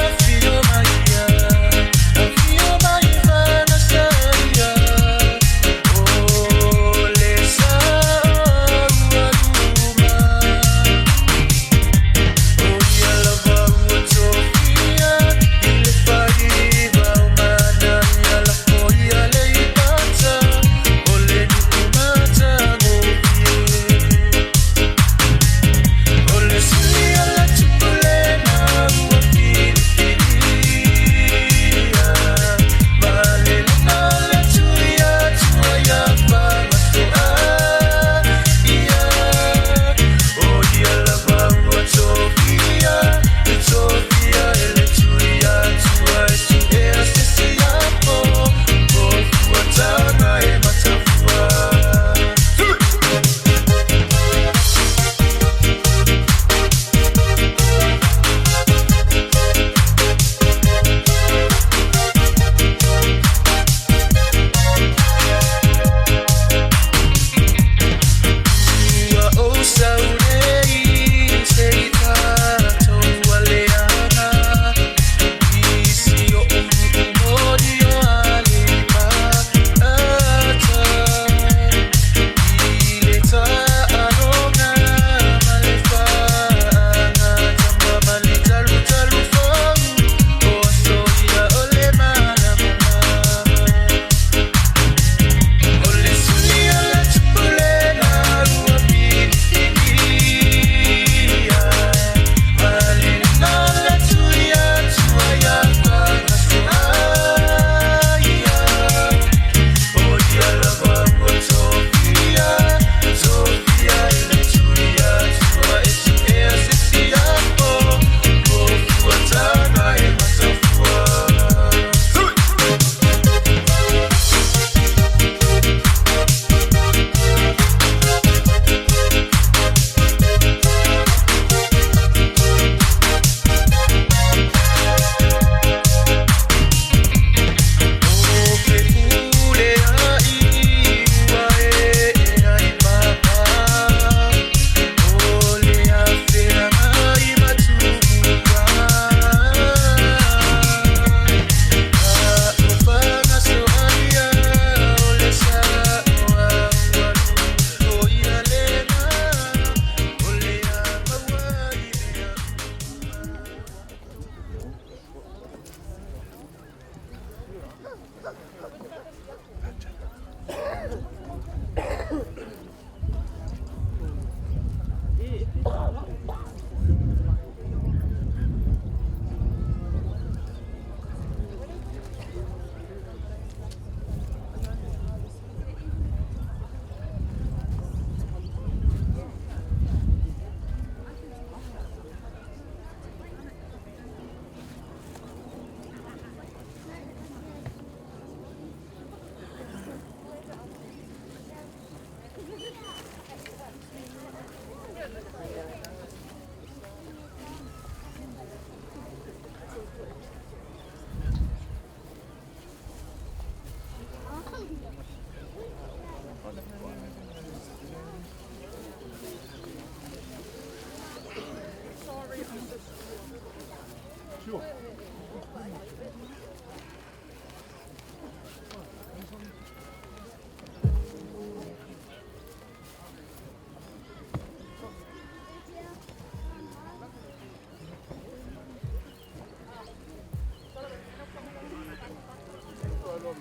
Afio mai.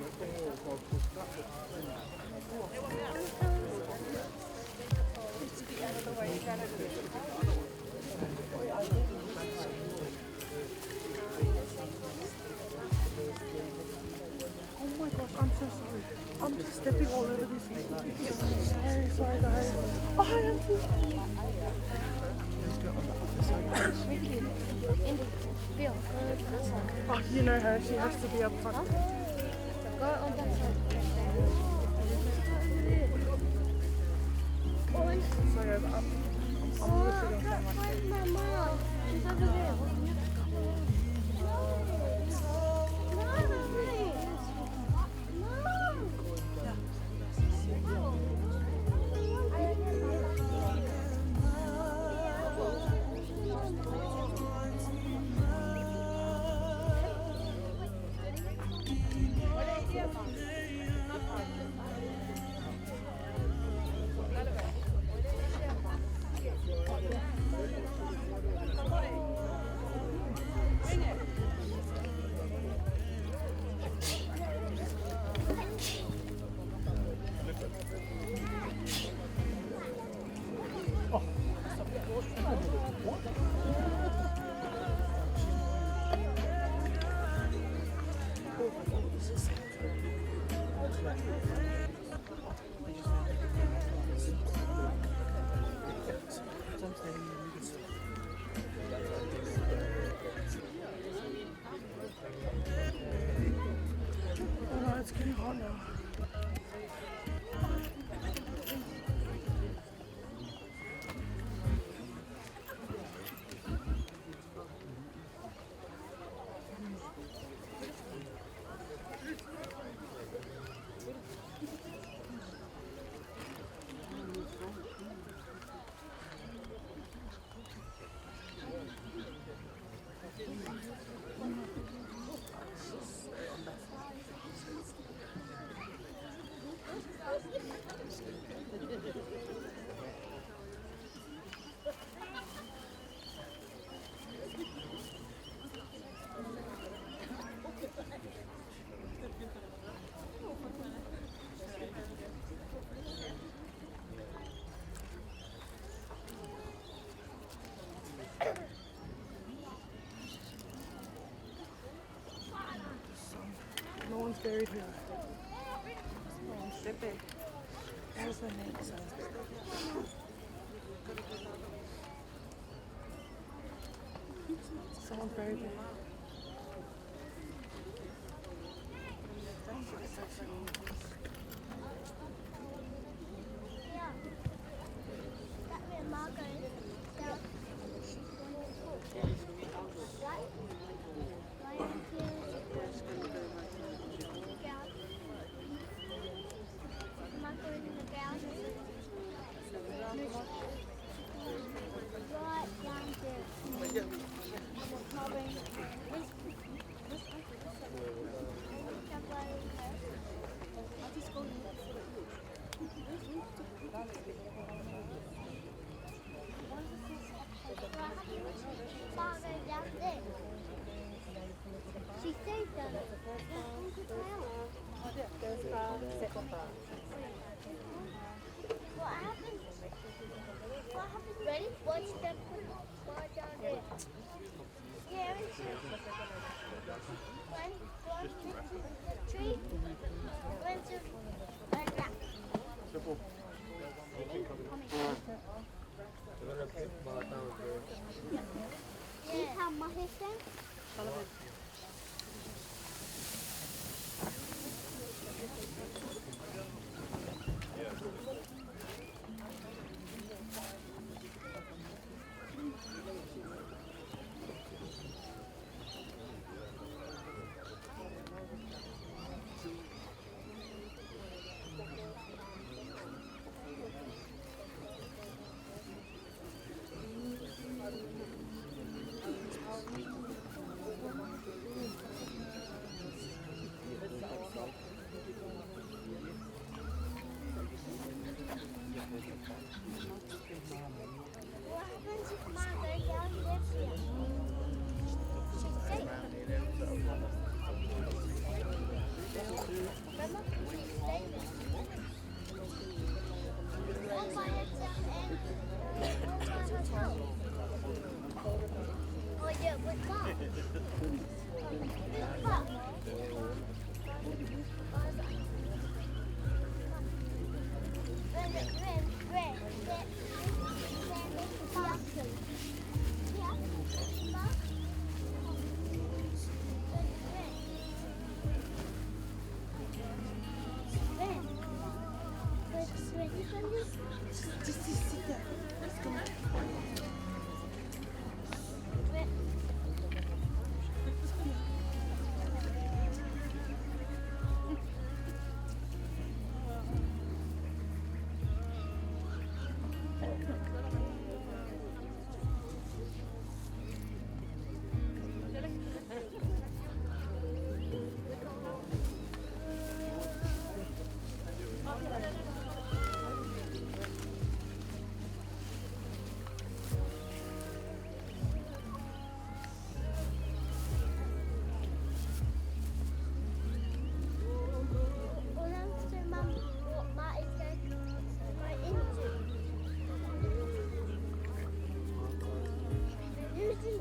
Oh my gosh, I'm so sorry. I'm just stepping all over these things. Sorry, sorry guys. Oh, I am so sorry. Indy, Bill, go to that side. Oh, you know her. She has to be up front. Go on that side. Sorry guys, I'm literally gonna stand right Find my mom. She's over there. No. No. Oh no, it's getting hot now. No one's buried here. No one's buried. There's the name. Someone's buried. Someone's buried here. That where Margot is. She's going to school. Right? Right here. Margot in the ground. Right down there. Margot down there. She saved us. What happened? What happened? Ready? One step. One down there. Yeah, one, one, two, three. One, two, like that. See how much is them? Just sit there. Let's go.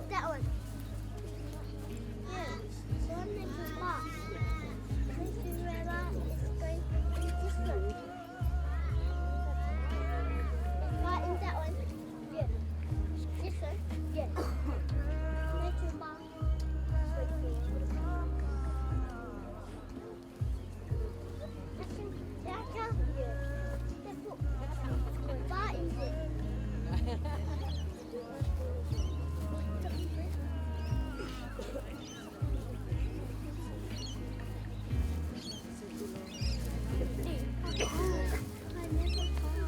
That one. Yeah, the one next to Ma. This is where Ma is going to this one. Ma in that one. Yeah. This one. Yeah. Next to Ma. Ma is it. I never thought.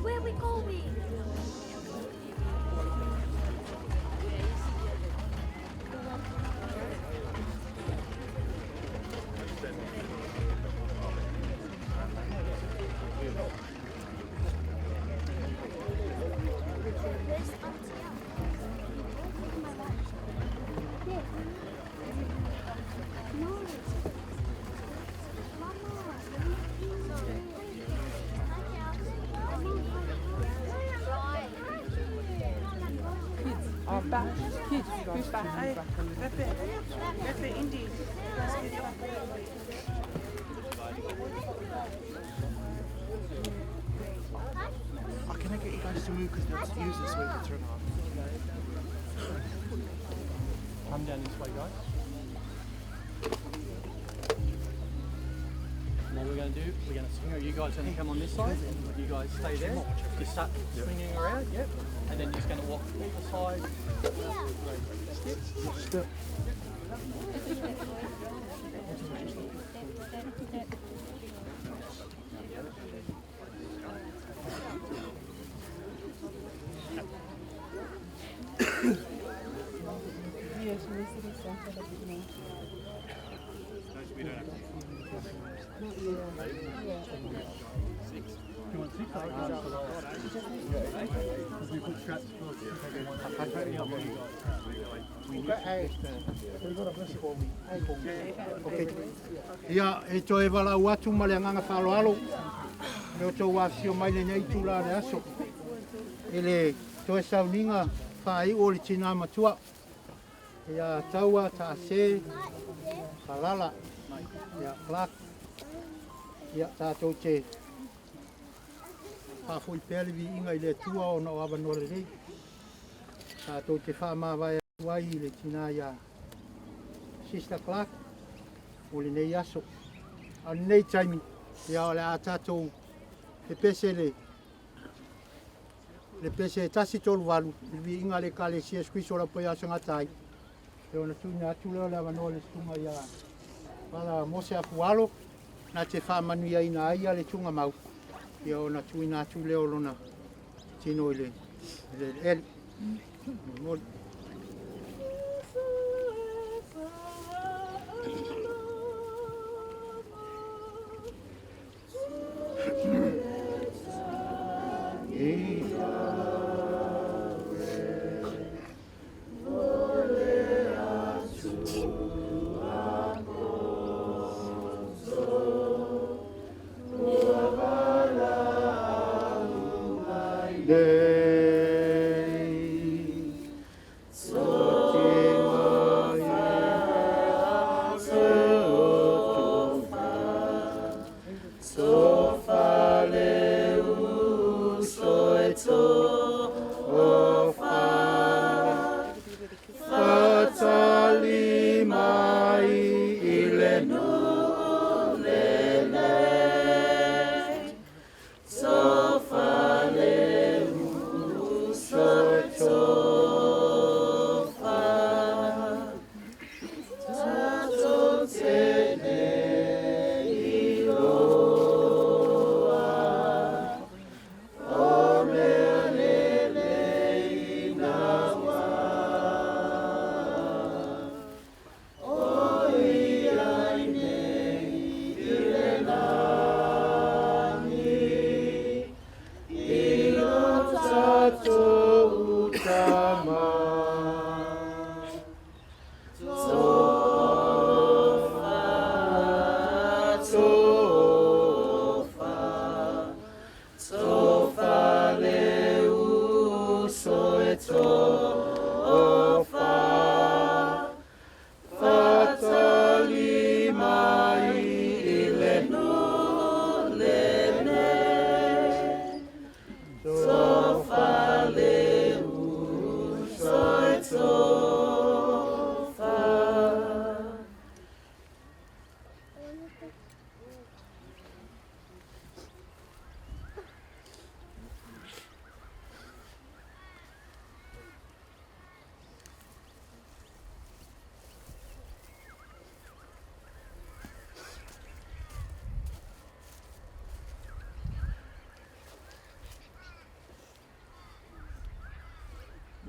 Where we going? Where's Auntie Al? My watch. Yeah. No. Mama. Kids are back. Kids, who's back? Hey, Pepe. Pepe, Indy. Let's get back. Oh, can I get you guys to move because let's use this way to turn off. Come down this way, guys. And what we're going to do, we're going to swing. You guys are going to come on this side. You guys stay there. Just start swinging around, yep. And then you're just going to walk either side. Step. Step. Do you want six? Because we put straps for Okay. Ia, e toe walau atu ma le agaga faaaloalo, me o tou afifio mai lenei itula o le aso. I le toe sauniga faaiu o le tinā matua ia Taua Taase Kalala ia Clark, ia tatou te faafoi pea le viiga i le Atua ona o avanoa lelei tatou te faamavae atu ai i le tinā ia Sister Clark mo lenei aso. A o lenei taimi, ia o le a tatou pepese le le pese 138 i le viiga a le Ekalesia Iesu Keriso o le Aufaiaosagata ai, e ona tuuina atu lea o le avanoa i le susuga ia Pala Mose Afualo na te faamanuiaina ai le tuugamau, ia ona tuuina atu lea o lona tino i le eleele. Momoli.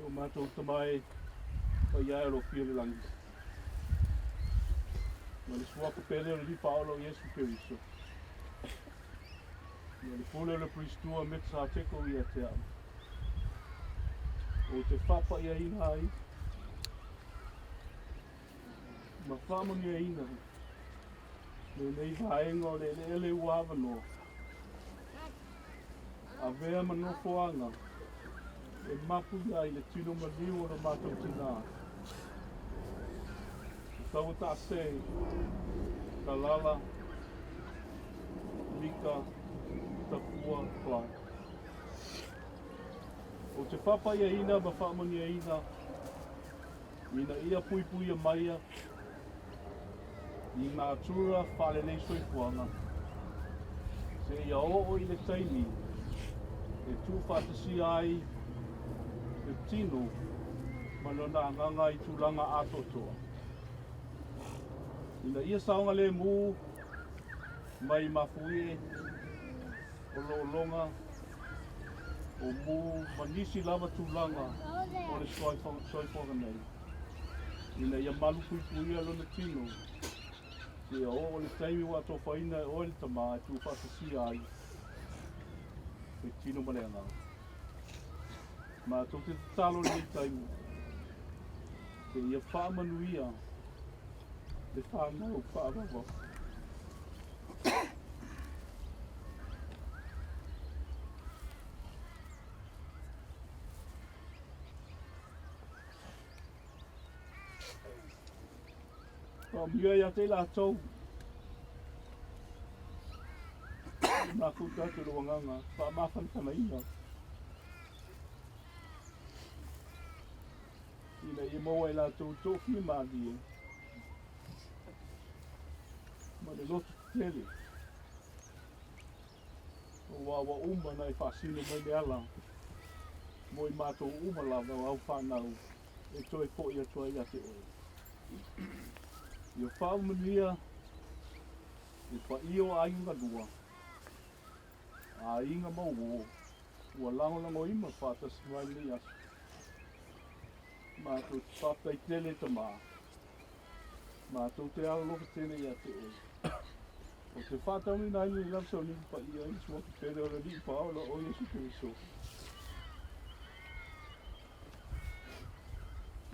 O matou tama e paia e o lo fia le lagi. Ma le suafa pele o le Alii Faaola o Iesu Keriso. Ma le pule o le Peristua me te Sateko ia te au. O te faapaiaina ai ma faamanuiaina lenei vaega o le eleele ua avanoa. Avea ma nofoaga e mapuia ai le tino maliu o lo matou tinā. O taua taase, Kalala, Mika, Tafua, Clark. O te whapaiaina ma whaamaniaina ina ia puipuia maia i ngā tura whaalelei soifuaga seia oo i le taimi e tuufaatasia ai le tino ma lona agaga i tulaga atoatoa. Ina ia saogalemu mai mafuie o lologa o mu ma nisi lava tulaga o le soifuaga nei. Ina ia malupuipuia lona tino seia oo le taimi ua atofaina e oe le Tama e tuufaatasia ai le tino ma le agaga. Matou te tatalo i lenei taimi seia faamanuia le whanau whaarawa. Faamanuia ia te i latou. E mafuta atu lou agaga faamafanafanaina ina ia maua e latou toafia malie ma le loto tetele aua ua uma ona e faasino mai le ala mo i matou uma lava o au fanau e toe foi atu ai ia te oe. Ia faamanuia le paia o aiga galua, aiga ma uō ua lagolagoina faatasi mai lenei aso. Matou te faafetai tele e Tamā, matou te alolofa tele ia te oe. Ou te faataunuuina ai lenei lava sauniga paia i le suafa pele o le Alii Paola o Iesu Keriso.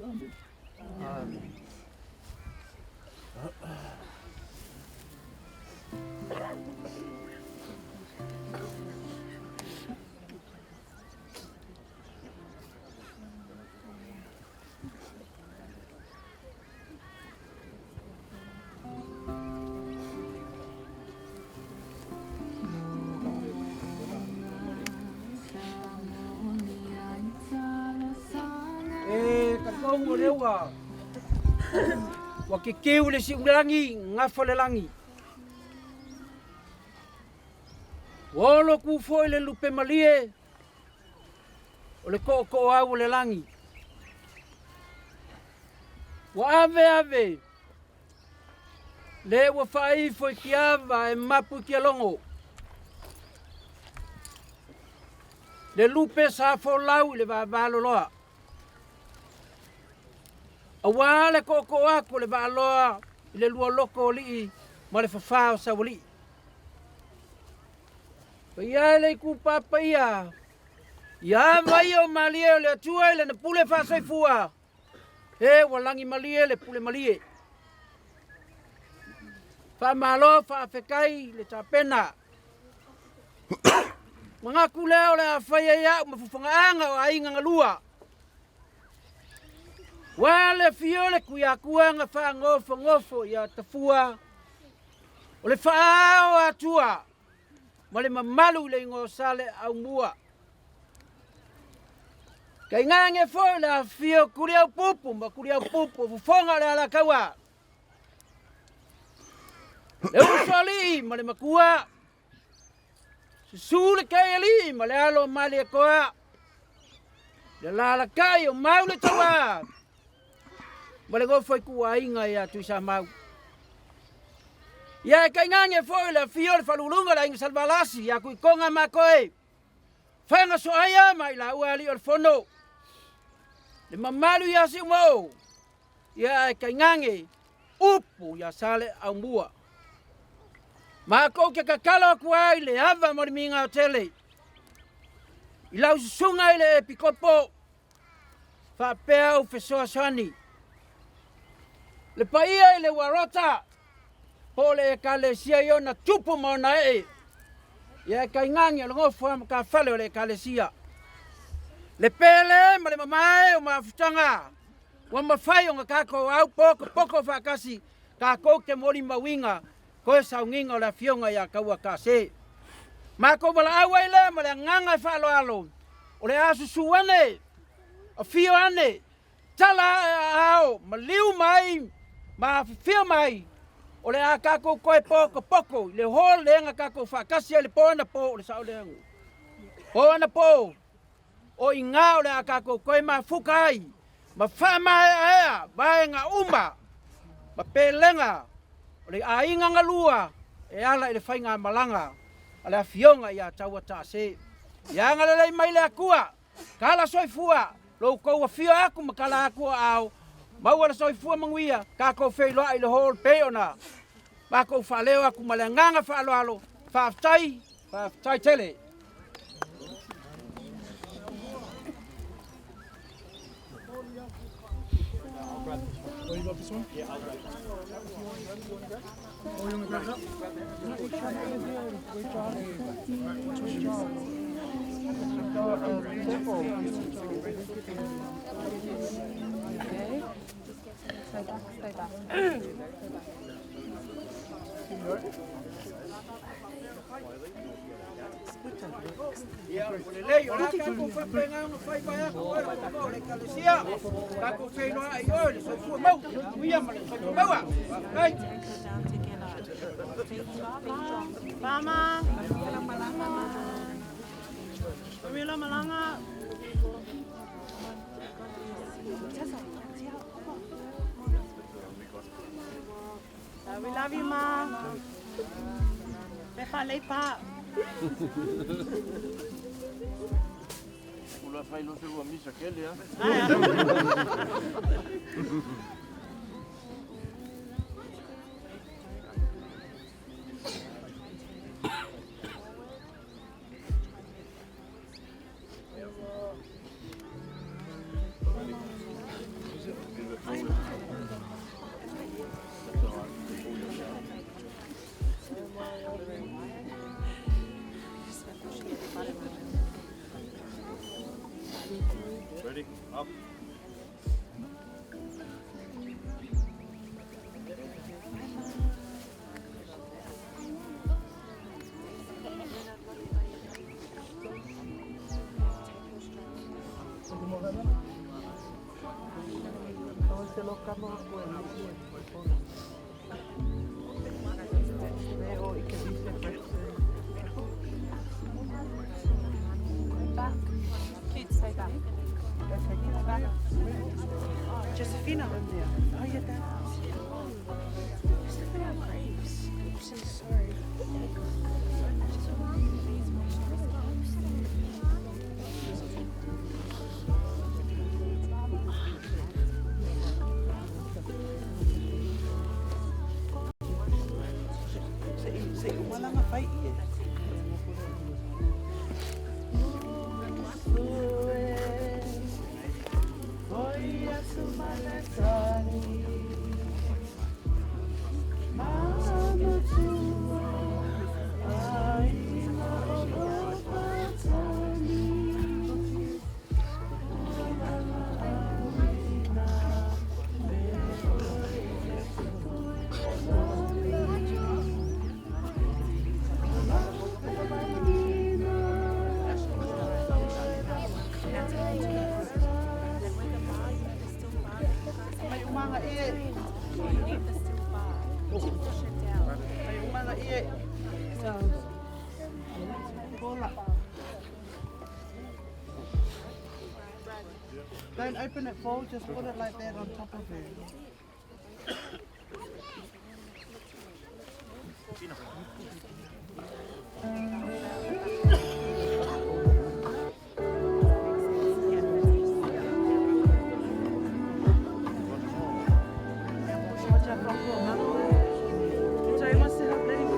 Amene. Amen. E talitonu o lea ua ua kekeu le siulagi gafa le lagi. Ua olo ku foi le lupe malie o le tootooau o le lagi. Ua ave ave le ua faaifo i tiava e mapu i tialogo. Le lupe sa folau i le vavaloloa. Auā le tootoo atu o le vaaloa i le lualoko o alii ma le fafā o saualii. Paia e le itupa paia, ia ava ia o malie o le Atua i lana pule faasoifua, e ua lagimalie le pule malie. Faamalo faafetai le tapena. Manatu lea o le a fai ai au ma fofogaaga o aiga galua. Ua le afio le Tuiatua na faanofonofo ia Tafua o le faaao Atua ma le mamalu i le igoa o Sale Aumua. Tainane foi le afifio o Tuliaupupu ma Tuliaupupu o fofoga o le Alataua. Le usoalii ma le matua, susu le taialii ma le alo o Malietoa, le alalatai o Mau le Tauā ma le nofo ituaiga ia Tuisamau. Ia e tainane foi le afio o le faaluuluga o le aiga Salevalasi ia Tuitoga ma Koe, Faiga Soaia ma i laua alii o le fono, le mamalu ia Siumoo, ia e tainane upu ia Sale Aumua. Matou te tatalo atu ai le ava ma le migaotele i lau susuga i le Epikopo faapea au fesoasoani. Le paia i le Uarota po o le Ekalesia i ona tupu ma ona ee, ia e tainane o le nofo a matafale o le Ekalesia. Le pele ma le mamae o mafutaga ua mafai ona tatou au potopoto faatasi tatou te molimauina toe sauniga o le Afioga ia Taua Taase. Matou valaau ai lea ma le agaga e faaaloalo, o le a susu ane, afio ane, tala ae aao, maliu mai ma afifio mai, o le a tatou toe potopoto i le hōlega tatou faatasi ai le po anapo o le saoleagu. Po anapo, o i ina o le a tatou toe mafuta ai ma faamaeaea vaega uma ma pelega o le aiga galua e ala i le faigamalaga a le Afioga ia Taua Taase. Ia agalelei mai le Atua, kala soifua lo outou afio atu ma kala atu o aao, maua le soifua manuia, tatou feiloai i le hall pei ona matou faaleo atu ma le agaga faaaloalo. Faafetai, faafetai tele. Oh, you got this one? Yeah, I'll grab it. Oh, you want to grab that? Okay. Stay back, stay back. Ia, o le lelei, o le a tatou faapena ona fai mai atu oe le totoa o le Ekalesia, tatou feiloai i oe le soifua mau, manuia ma le soifua maua. Faafetai. Mama. Mamila malanga. We love you, Ma. Lepa, lepa. Ula fai lo se ua misa kele a. Ready? Up. Back. Cute, stay back. Back. Josephina. Oh, yeah, that. Stepping on grapes. I'm so sorry. Se i umalanga fai ie. Mai umanga ie. Mai umanga ie. Bola. Don't open it full, just put it like that on top of her. Watch out, Sorry, must have letting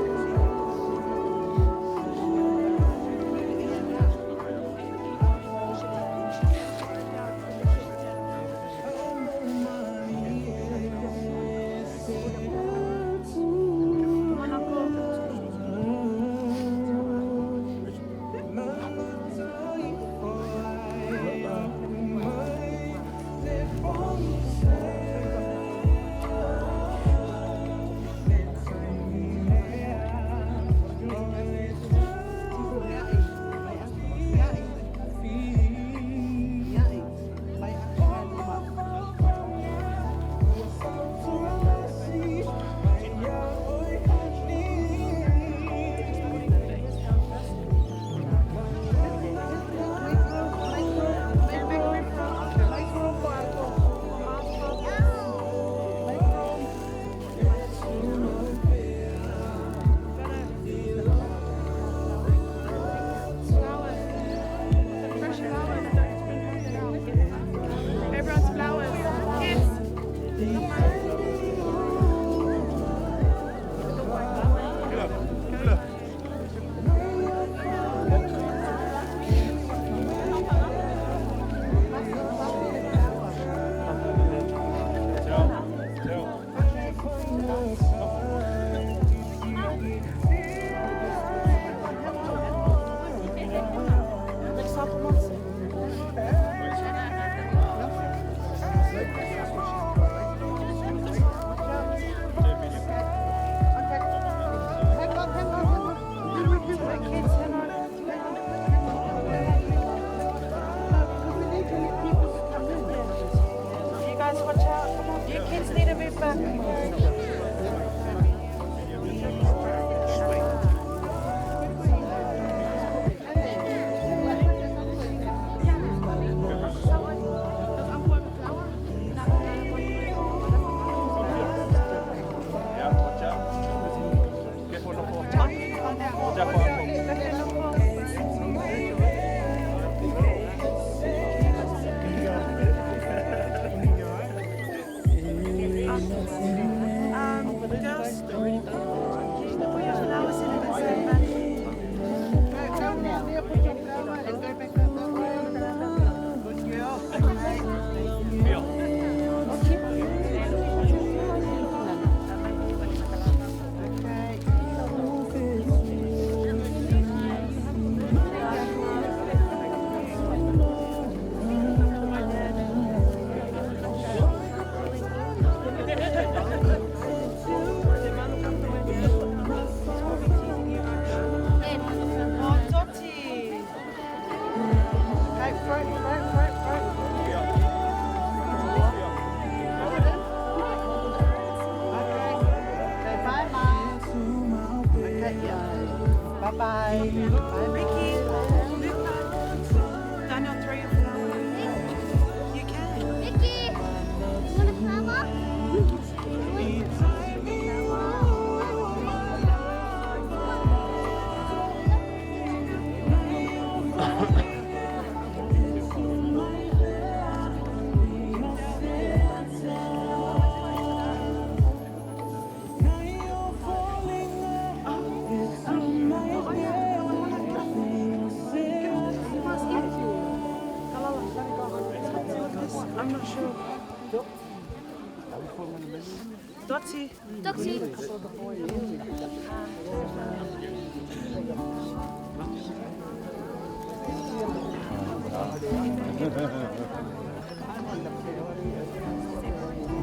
Okay, front, front, front, front. Okay. Okay, bye, Mom. Okay, yeah. Bye-bye. Bye, Ricky, Daniel, throw your flower. You can. Mickey, you want a flower? I'm not sure. Dotty. Doxy.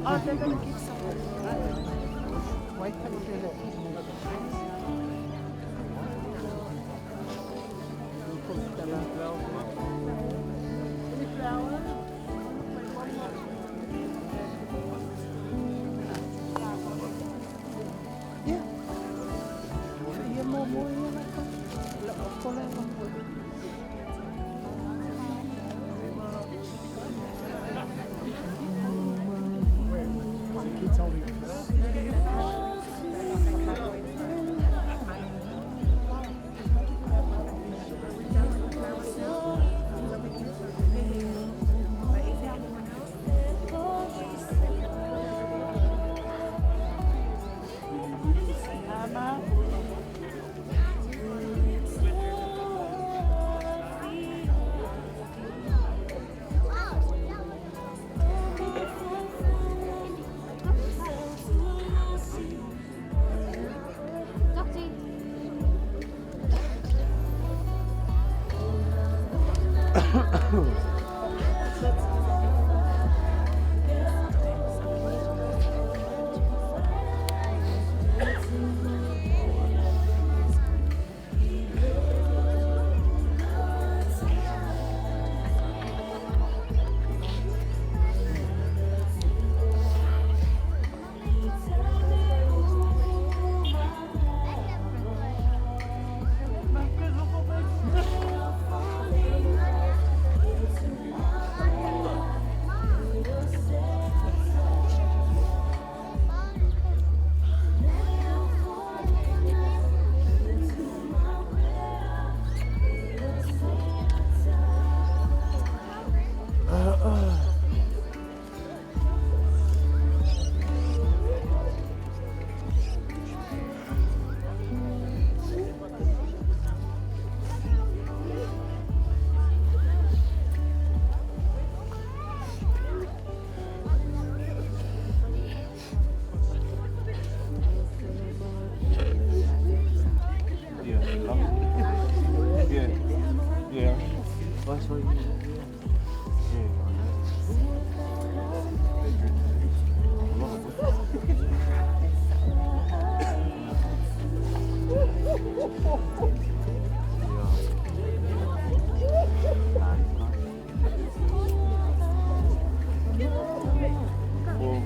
Oh, they're gonna give some. Wait till Kids holding it. Doxy. Yeah, yeah, yeah. Oh, sorry. Yeah, I know. They drink a lot of Yeah. Well,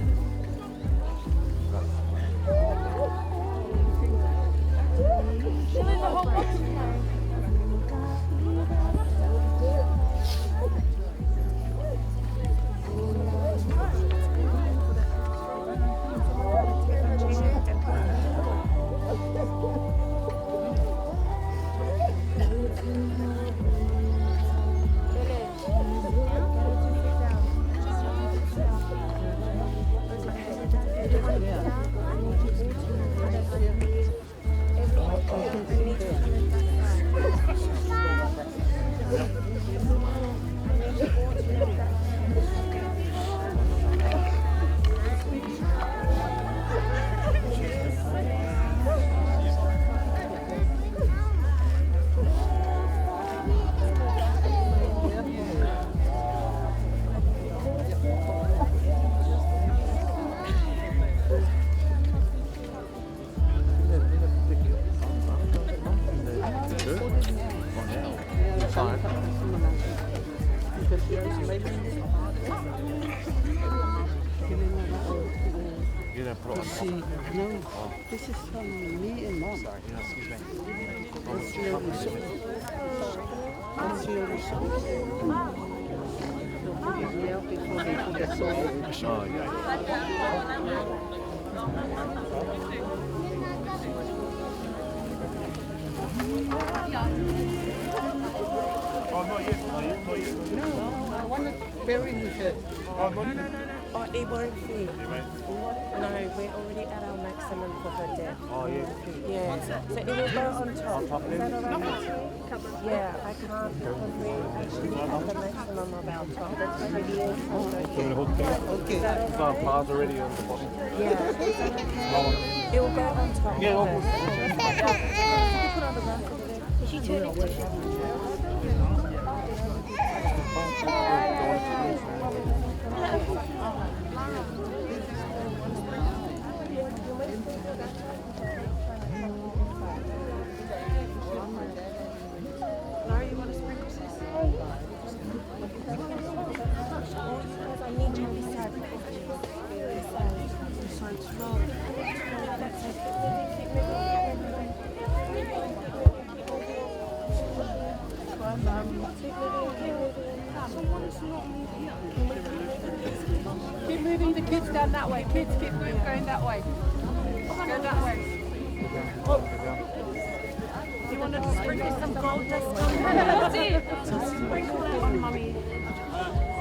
You're gonna put it on top. See, no, this is from me and Mom. Sorry, yeah, excuse me. That's the only source. That's the only source. They'll put it here before they put the salt. Oh, yeah. Oh, not yet, not yet, not yet. No, I want to bury his head. Oh, not yet. Oh, it won't fit. Yeah, mate. No, we're already at our maximum for her depth. Oh, yeah. Yeah. So it will go on top. On top Is then? that all right? Yeah, I can't because we're actually at the maximum of our top. Okay. Is that all right? Par's already on the bottom. Yeah. Is that okay? It will go on top. Yeah, first. I'll Put on the back over there. Did she turn it to Laura, you want to sprinkle sis? I need you beside me. Beside. That's it. Keep moving, keep moving. Keep moving, keep moving. Someone's not moving. Keep moving the kids down that way. Kids, keep moving, going that way. Go that way. Do you want to sprinkle some gold dust on That's it. Sprinkle that on mummy.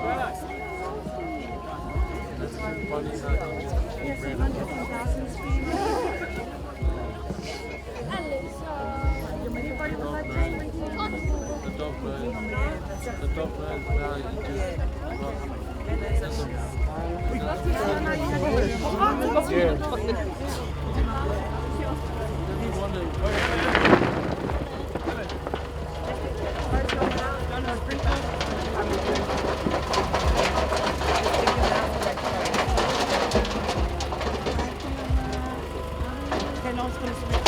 Yes, some hundreds and thousands for you. The dog knows. The dog knows now. You just Okay, no one's gonna sprinkle.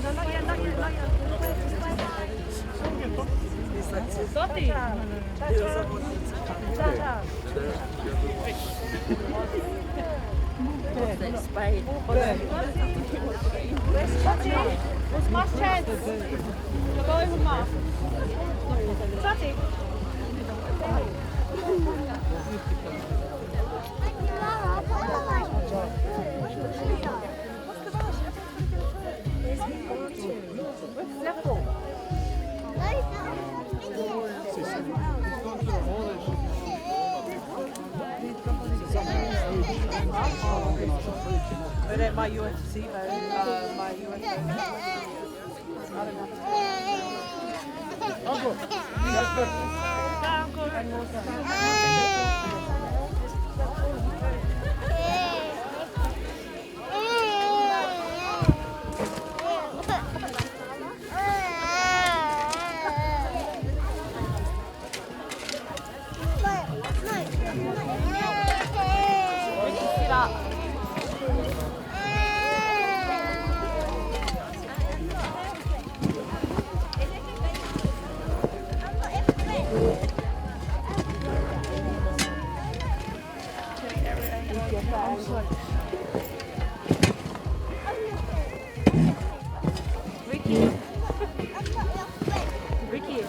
No, not yet, not yet, not yet. Dottie. Ta-ta. Dottie. It's my chance. Go over, Ma. Dottie. But at my UFC though, my UFC. I don't have Ricky, sit up. Ricky. Ricky.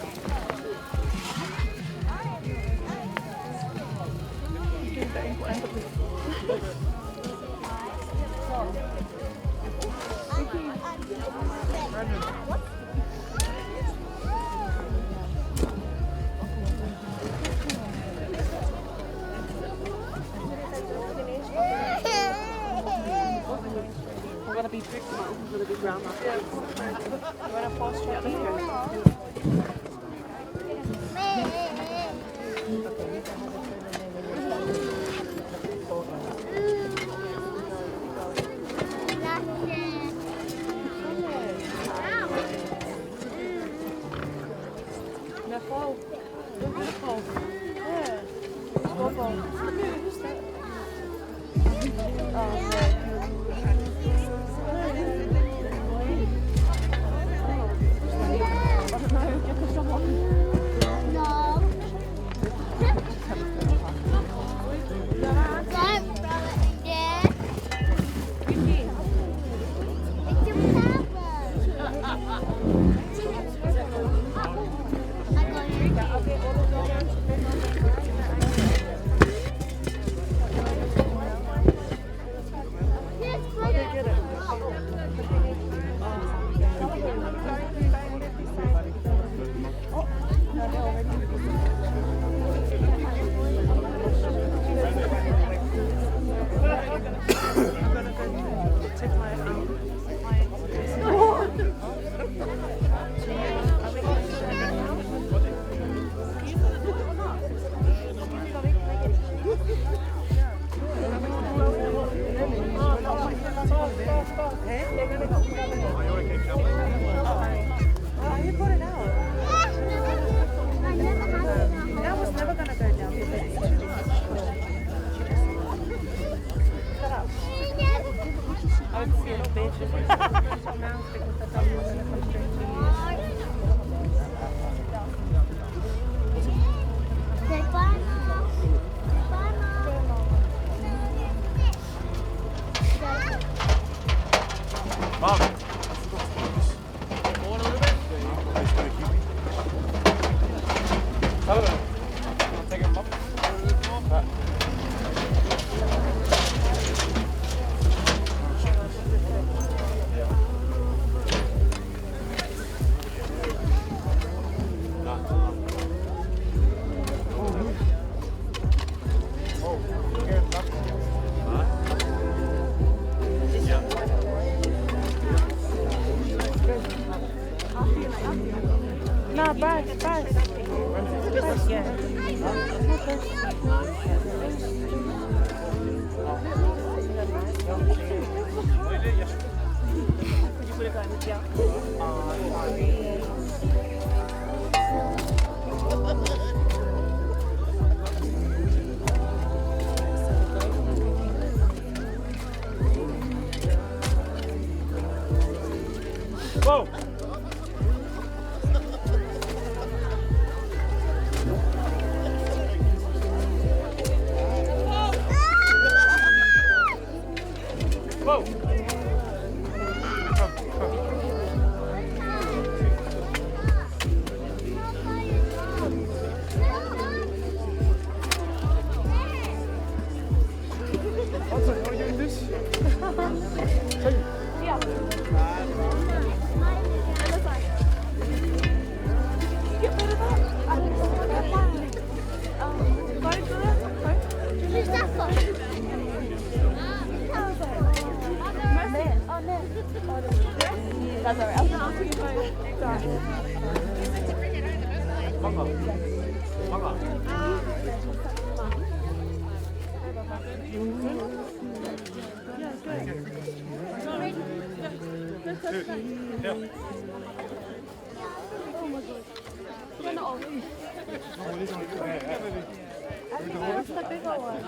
We're gonna be big mom, we're gonna be grandma. You wanna pause chat? Let's go. Nicole. Nicole. Yeah. Who's that? Oh, yeah. Fast, fast, fast. They're gonna go. Oh, you put it out. I never had it. That was never gonna go down because it's too short. Shut up. I would see it, bitch. Your mouth because the dog was gonna come straight to you. Say bye, Mom. Bye, Mom. Mom. Forward a little bit. Take it, Mom. No, brush, brush. Brush, yeah. Whoa! Whoa! Watson, you want to get in this? Yeah. Get rid of that. I don't know what that one. Go for it. Go. Who's that for? Oh, no. That's alright. I'll ask you Sorry. Mama. Mama. Yeah. What's the bigger one?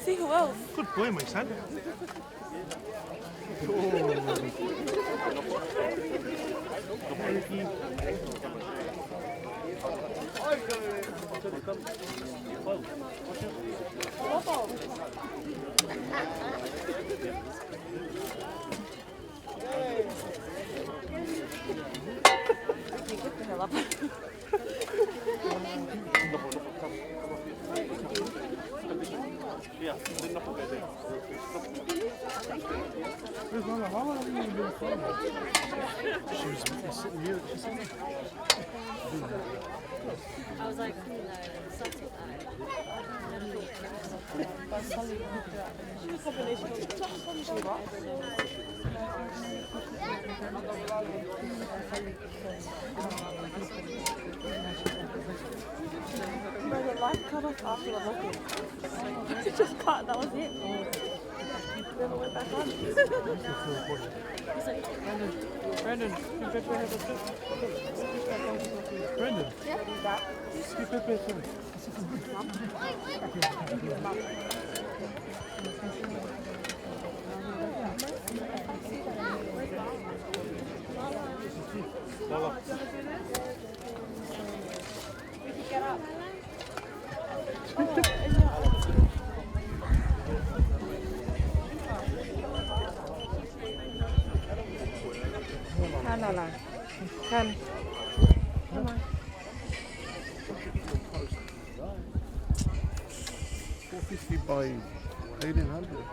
See who else? Good boy, my son. Get the hell up. Where's Mama? How long have you been filming? She was sitting here. She's sitting there. I was like, no, something Bro, the light cut off after the looking. It just cut, that was it. Never went back on. Brandon, give Pepe have a sit. Brandon. Yeah. Give Pepe a sit. We could get up. Come, Come. Come on. 450 by 1800.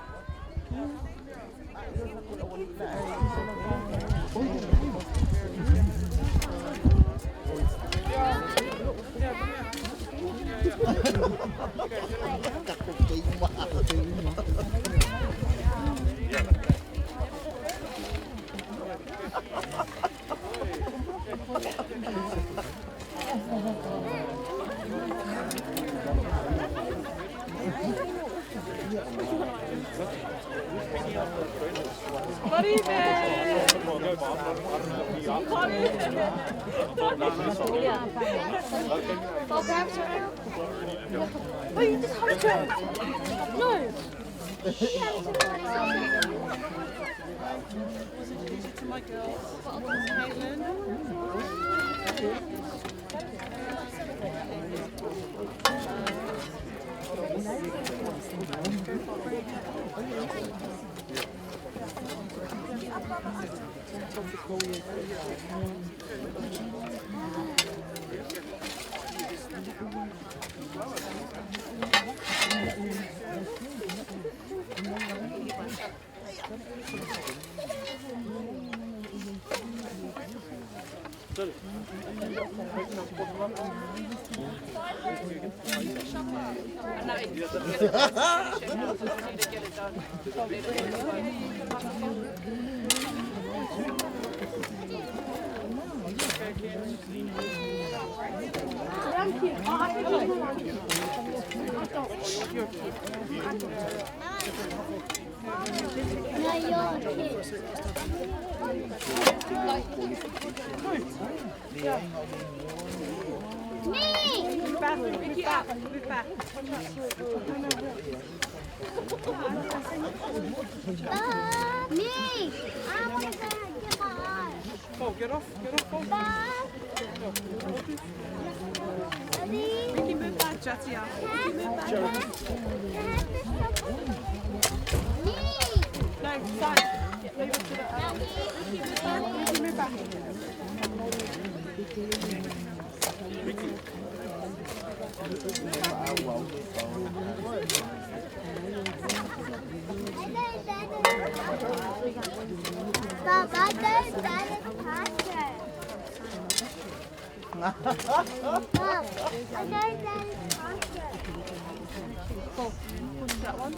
Wait, you just hugged her. No. Introduce you to my girls. Caitlin. No, you're cute. Me! Move back, Ricky, up. Move back. Me! I want to go get my eyes. Oh, get off, get off, oh. Daddy. Ricky, move back, Jatia. Ricky, move back. Can I have this Me! No, side. Leave it to the Ricky, move back. Ricky, move back. Baba, that is faster. Mom, I know that is faster. Push that one.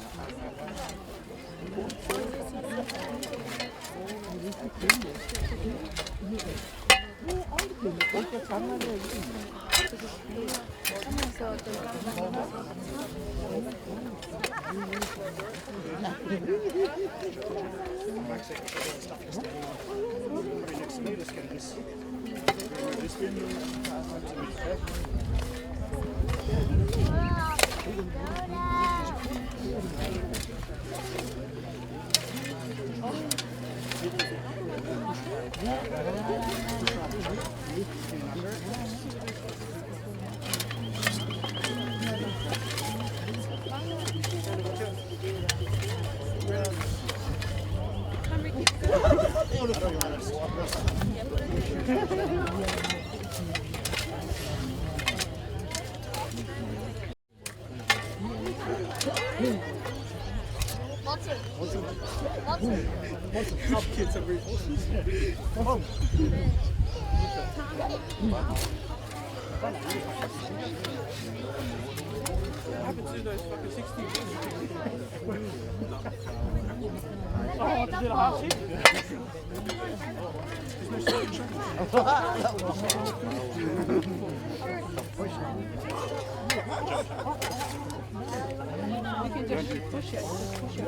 Kids are very horses. What happened to those fucking 60? Oh, did a half shift? There's no switch. You can just push it. Just push it.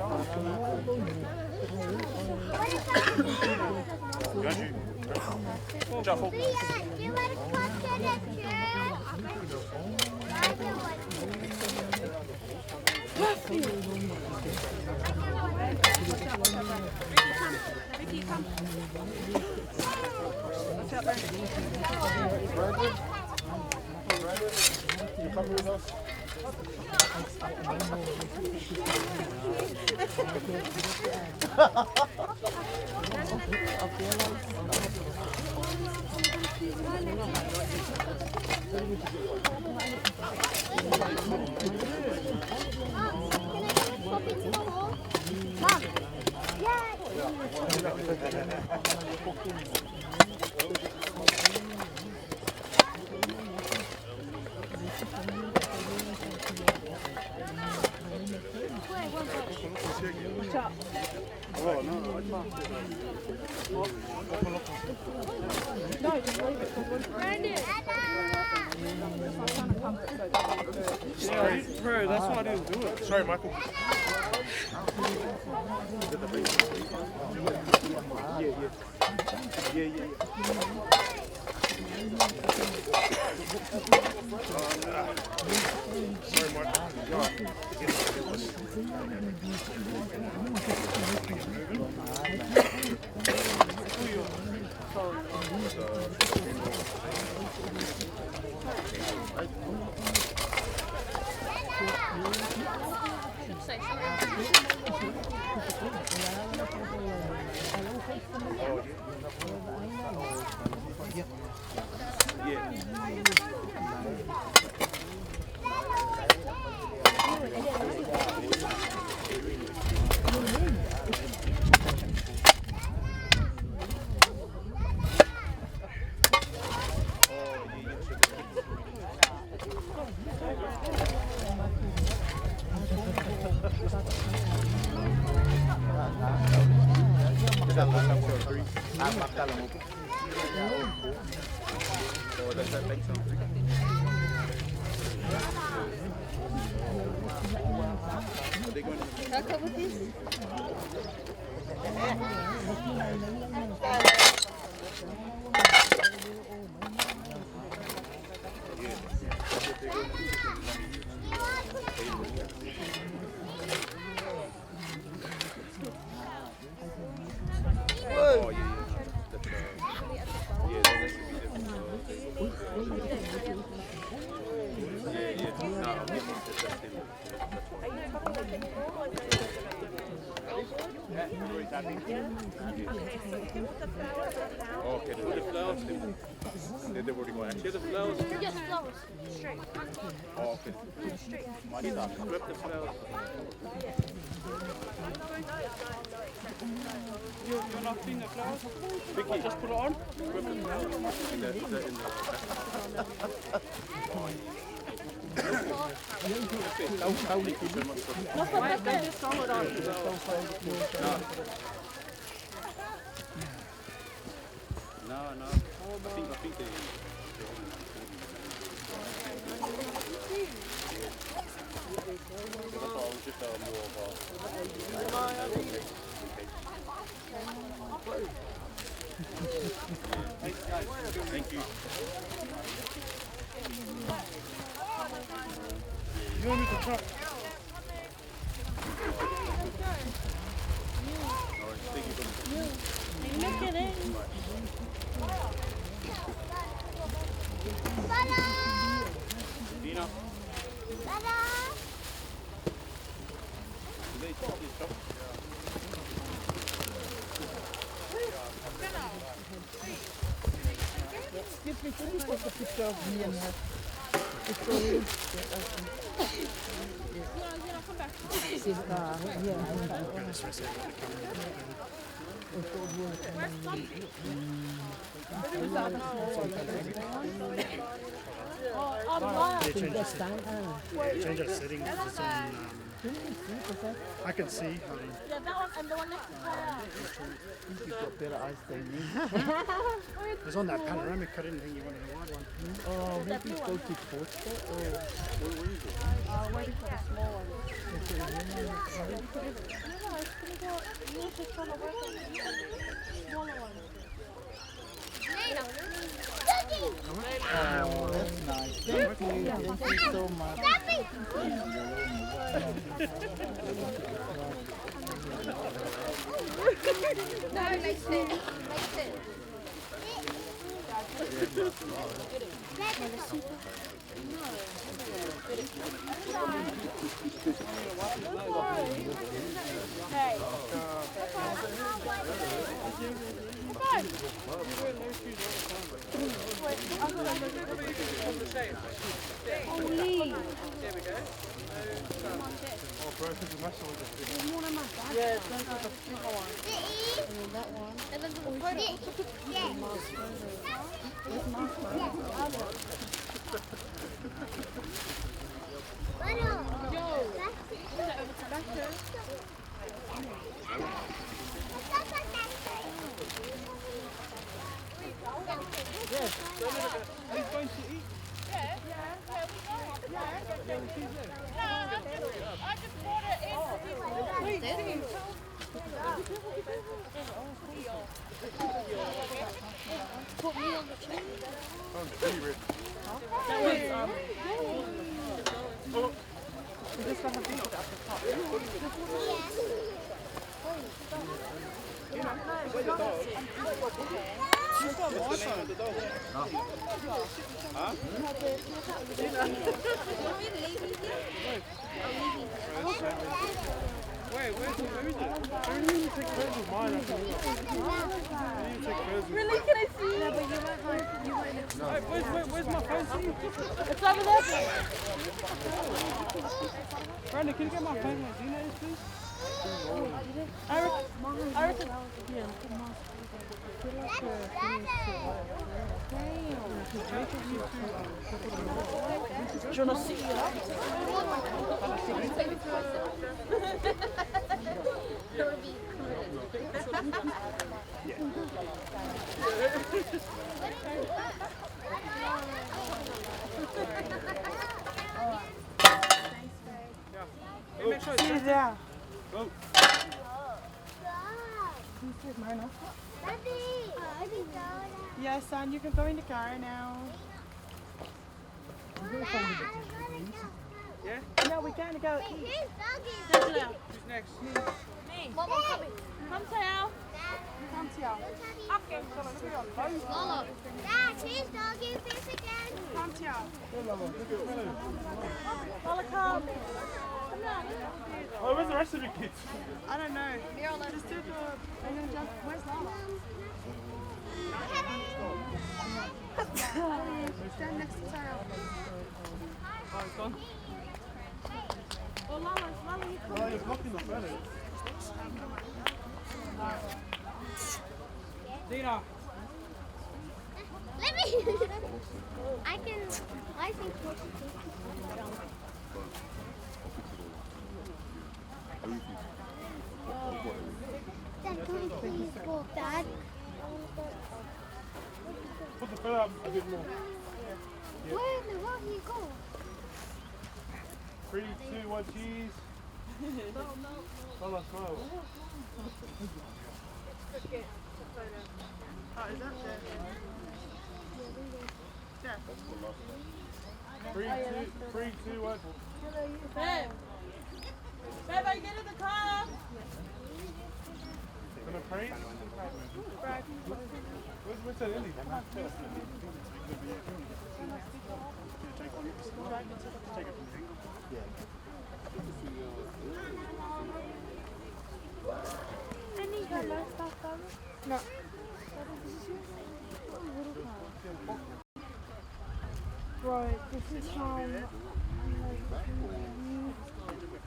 Leon, do you want to come to the church? I don't want to. Ricky, come. Watch out, Brandon. Brandon, you come with us? Mom, can I get a copy to the hall? Mom. Yeah. Watch out. No, just leave it. Brandon. I'm trying to cover it so it doesn't Sorry, bro, that's why I didn't do it. Sorry, Michael. Yeah. Sorry, Mark. Okay, the flowers. They've already got access. The flowers. Yes, flowers. Straight. Oh, okay. Straight. Grab the flowers. You're not seeing the flowers? Vicky, just put it on. Grab the flowers. In the, No. I think they. That's all. Just more of a. Thank you. You want me to try? Look at it. Dina. Excuse me, can you take a picture of me and her? It's already. Yeah, change our settings. It's on, I can see. Yeah, that one and the one next to Tara. You've got better eyes than me. It was on that panoramic. I didn't think you wanted a wide one. Oh, maybe go to Portugal or. Waiting for the small one. Smaller one. Oh, that's nice. Thank you. Thank you so much. No, Mason. Mason. Holy. There we go. Oh, bro, this is nice. Yeah, it's like the bigger one. And that one. And then the photo. Yeah. Are you going to eat? Yeah. Yeah. No, I just brought it in. Huh? Wait, where is it? I didn't even take photos of mine. I didn't even take photos of Really? Can I see? No, but you won't like. You won't. Hey, where's my phone? See? It's over there. Brandon, can you get my phone where Zena is, please? I reckon. Yeah, look at mine. Do you want to see? See there. Go. Can you take mine off? Yes, son, you can go in the car now. Yeah? No, we're going to go eat. Who's next? Me. Mom, I'm coming. Come, Tao. Come, Tao. Okay. Dad, who's doggy face again? Come, Tao. Lola, come. Oh, where's the rest of the kids? I don't know. Just do the. Are you gonna jump? Where's Lala? Stand next to Tao. Oh, it's gone. Oh, Lala, Lala, you come. Oh, you're blocking the photo. Zena. Let me. I can. I think we should jump. Dad, can we please walk, Dad? Put the photo up a bit more. Where in the world do you go? 3, 2, 1, cheese. Lola, smile. Oh, is that there? Yeah. 3, 2, 3, 2, 1. Babe. Babe, I get in the car. Gonna pray? Where's that Indy? No. Bro, this is from.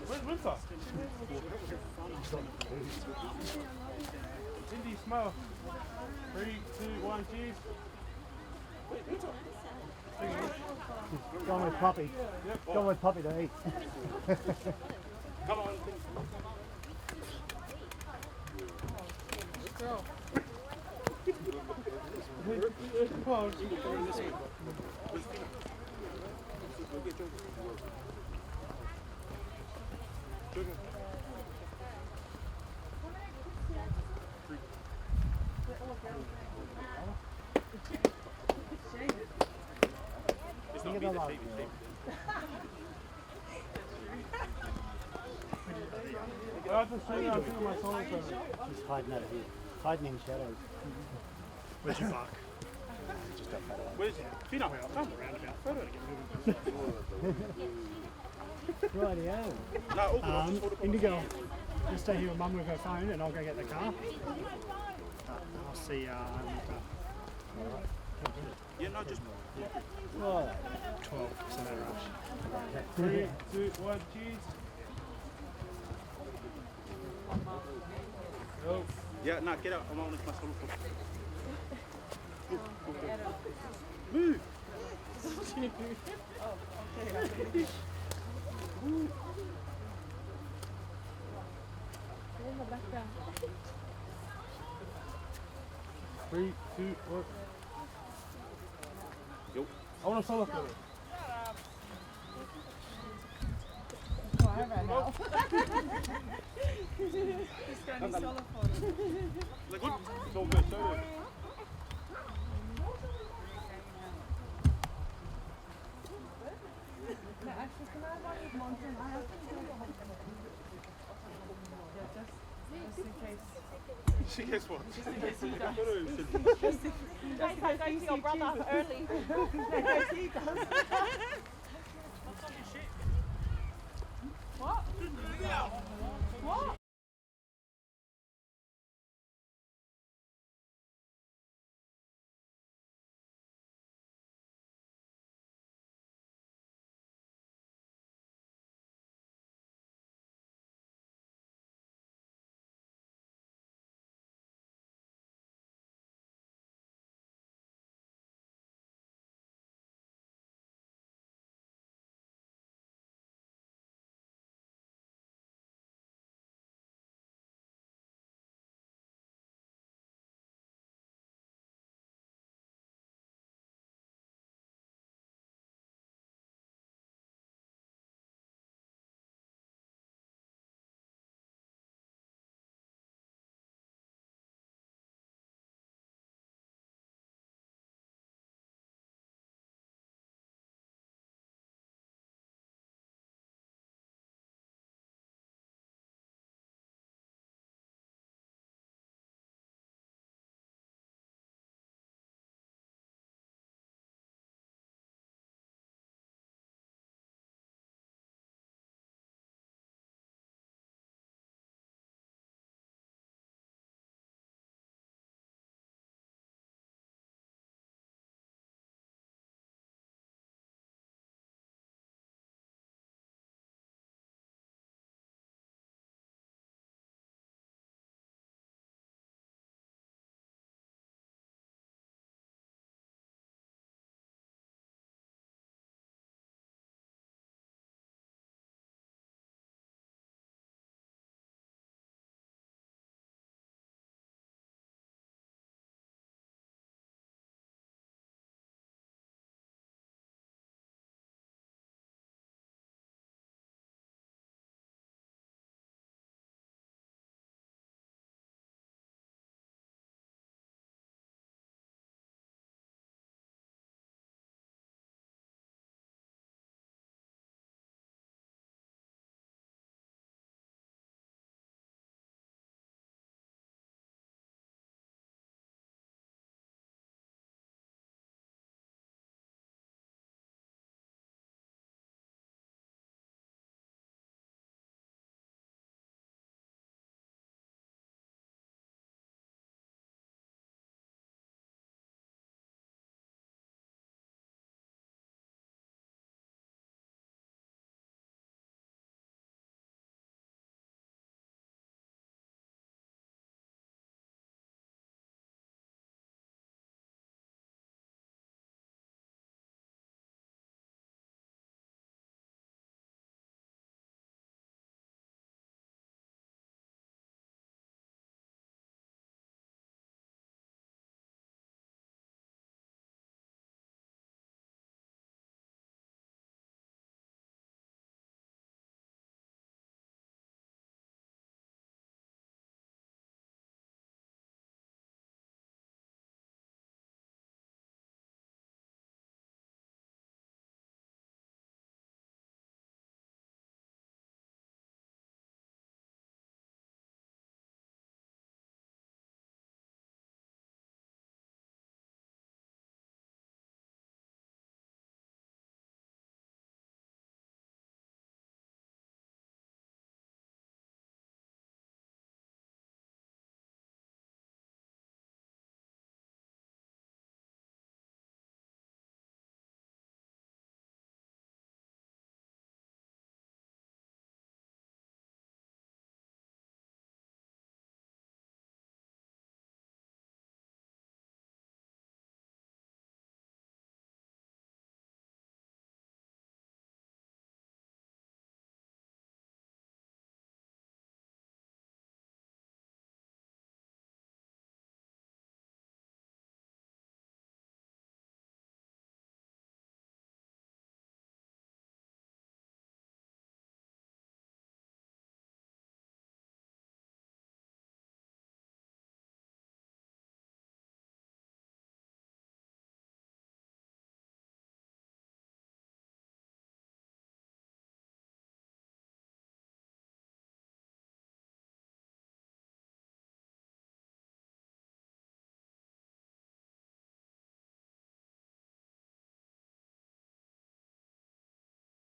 Where's Winter? Indy, smile. 3, 2, 1, cheese. Gone with Poppy. Gone with Poppy to eat. Come on. It's not me that's shaving, shaving. I have to say that I think my solo photo. She's hiding out of here. Hiding in shadows. Where's your bark? Just up that way. Where's Fina? Come. Photo to get moving. Rightio. No, all good. I'll just hold it by Indigo, just stay here with Mum with her phone and I'll go get the car. I'll see you Yeah, no, just Right. 12, so no rush. 3, 2, 1, cheese. Go. Yeah, no, get out. I'm on my solo photo. Move. In the background. 3, 2, 1. Yo. I want a solo photo. Oh, I ran out. He's got his solo photo. Like, good. It's all good. So good. No, actually, can I have one with Monson? I have to. Yeah, just in case. Just in case what? Just in case he does. Just in case I go to your brother early. In case he does.